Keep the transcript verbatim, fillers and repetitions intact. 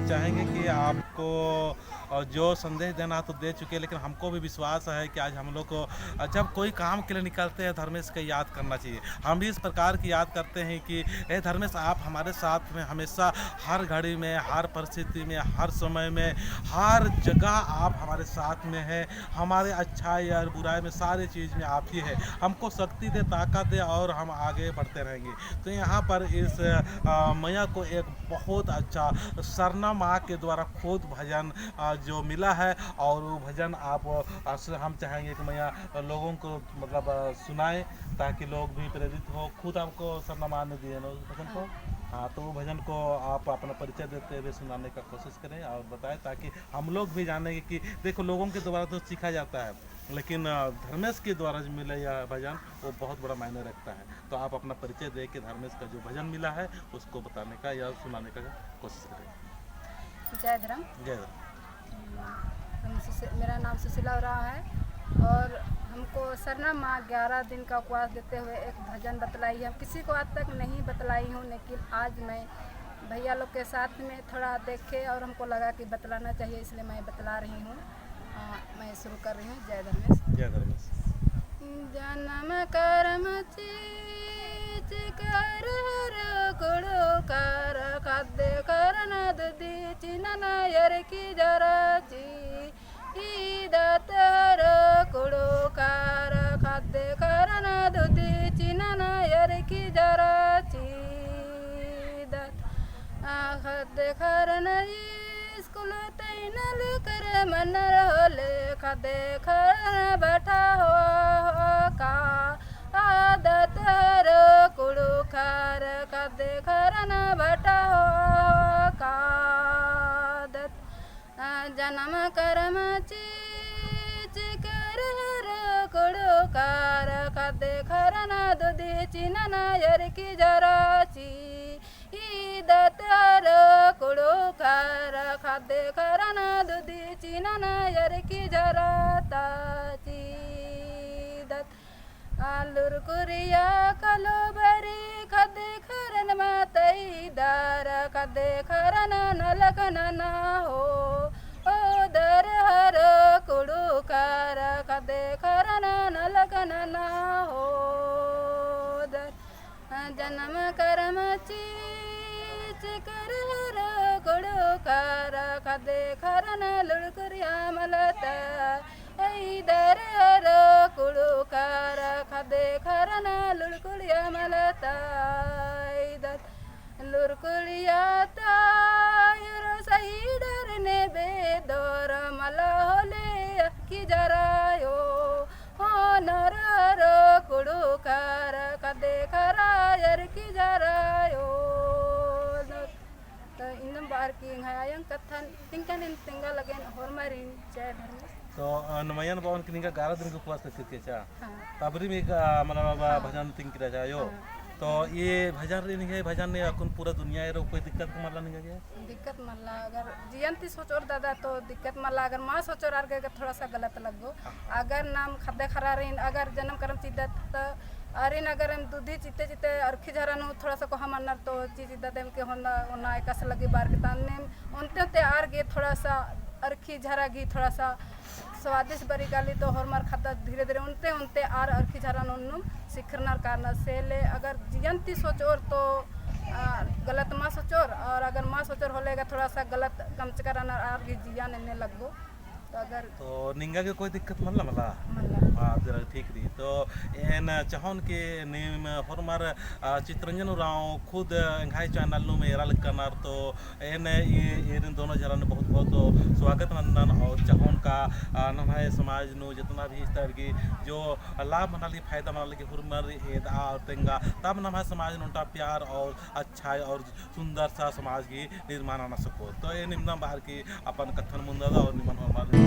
चाहेंगे कि आपको, अ, जो संदेश देना तो दे चुके, लेकिन हमको भी विश्वास है कि आज हम लोग को, अ, जब कोई काम के लिए निकलते हैं, धर्मेश का याद करना चाहिए। हम भी इस प्रकार की याद करते हैं कि हे धर्मेश, आप हमारे साथ में हमेशा, हर घड़ी में, हर परिस्थिति में, हर समय में, हर जगह आप हमारे साथ में हैं। हमारे अच्छाई और बुराई में, सारे चीज़ में आप ही हैं। हमको शक्ति दे, ताकत दे और हम आगे बढ़ते रहेंगे। तो यहाँ पर इस, अ, मइया को एक बहुत अच्छा सरना माँ के द्वारा खुद भजन, अ, जो मिला है और वो भजन आप, अ, स-, हम चाहेंगे कि मइया लोगों को मतलब, अ, सुनाएं, ताकि लोग भी प्रेरित हो। खुद आपको सरना माँ ने दिए ना उस भजन को। हाँ। हाँ, तो वो भजन को आप अपना परिचय देते हुए सुनाने का कोशिश करें और बताएं, ताकि हम लोग भी जानेंगे कि देखो, लोगों के द्वारा तो सीखा जाता है, लेकिन, अ, धर्मेश के द्वारा जो मिला यह भजन, वो बहुत बड़ा मायने रखता है। तो आप अपना परिचय दे के धर्मेश का जो भजन मिला है, उसको बताने का या सुनाने का कोशिश करें। जय धर्म। जय धर्म। हम सुशी-, मेरा नाम सुशीला उराँव है और हमको सरना माँ ग्यारह दिन का उपवास देते हुए एक भजन बतलाई है। हम किसी को आज तक नहीं बतलाई हूँ, लेकिन आज मैं भैया लोग के साथ में थोड़ा देखे और हमको लगा कि बतलाना चाहिए, इसलिए मैं बतला रही हूँ। अ, मैं शुरू कर रही हूँ। जय धर्मेश। जय धर्मेश। जनम करम चीच कर हर कुँड़ुख़र, ख़द्द ख़रन दुधी चिनन अरखी झरा चीदत हर कुँड़ुख़र, ख़द्द ख़रन दुधी चिनन अरखी झरा चीदत। आ, ख़द्द ख़रन स्कूल तैं नलख रअनर होले, ख़द्द ख़रन भटआ होआ होआ कादत हर कुँड़ुख़र, ख़द्द ख़रन भटआ होआ होआ कादत। आ, जनम करम चीच कर हर कुँड़ुख़र, ख़द्द ख़रन दुधी चिनन अरखी झरा ची ईदत हर कुँड़ुख़र, ख़द्द ख़रन दुधी चिनन अरखी झरा ता चीदत। आ, लुरकुरिया कलो बरी ख़द्द ख़रन मतईदर, ख़द्द ख़रन नलख नना होओदर हर कुँड़ुख़र, ख़द्द ख़रन नलख नना होओदर। जनम करम चीच कर हर कुँड़ुख़र, ख़द्द ख़रन लुड़कुरिया मलत ईदर हर कुँड़ुख़र, ख़द्द ख़रन लुड़कुरिया मलत ईदर। लुड़कुरिया ता यूरो सही डर ने बेदोर मला होले अरखी झरा होओनर हर कुँड़ुख़र, ख़द्द ख़रन अरखी झरा होओनर। तो इन्नम बअर की एंग्है आयंग कत्थन तिंकन एन तेंगा लगेन होरमारिन। जय धर्मेश। तो, अ, नू मइय्याँ बओन कि निंगा ग्यारह दिन के उपवास करके चा? हाँ। तबरी में का, मतलब, अब हाँ। भजन तिंकी रचा यो। हाँ। तो ये भजन रई निंग्है, भजन ने अक्कुन पूरा दुनिया एरो कोई दिक्कत मल्ला निंगा गे? दिक्कत मल्ला, अगर जियन ती सोचोर दादा तो दिक्कत मल्ला, अगर मा सोचोर आर गे थोड़ा सा गलत लग्गो। हाँ। अगर नाम ख़द्द ख़रन रई, अगर जनम करम चिदत तो आरिन अगर एम दुधी चिते चिते अरखी झरा नू थोड़ा सा कोहा मनर तो चिचिदत एम के होना, ओना एकासे लग्गी बअर के तान नेम ओन्ते ओन्ते आर गे थोड़ा सा अरखी झरा गही थोड़ा सा स्वादिष्ट बरई काली तो होरमर ख़द्दर धीरे धीरे ओन्ते ओन्ते आर अरखी झरा नू ओन्नुम सिखरनर कारनर से ले अगर जियन ती सोचोर तो, आ, गलत मा सोचोर और अगर मा सोचोर होले गा थोड़ा सा गलत कमचका रअनर आर गही जिया नू एन्ने लग्गो। तो अगर तो निंगा गे कोई दिक्कत मल्ला मला? मल्ला। हाँ, जरा ठीक रई। तो एन चाहोन कि नीम होरमर, अ, चितरंजन उराँव खुद एंग्है channel नू एरा लक्कनर तो एन ई, एरिन दोनों झरा नू बहुत बहुत स्वागत नन्दन और चाहोन का, अ, नम्है समाज नू जितना भी इस तरह की जो लाभ मना लगी, फायदा मना लगी, होरमर एदा और तेंगा, तब नम्है समाज नू ओन्टा प्यार और अच्छाई और सुन्दर सा समाज गही निर्माण नना सको। तो एन निमन बअर की अपन कत्थन मुन्ददन और निमन होरमर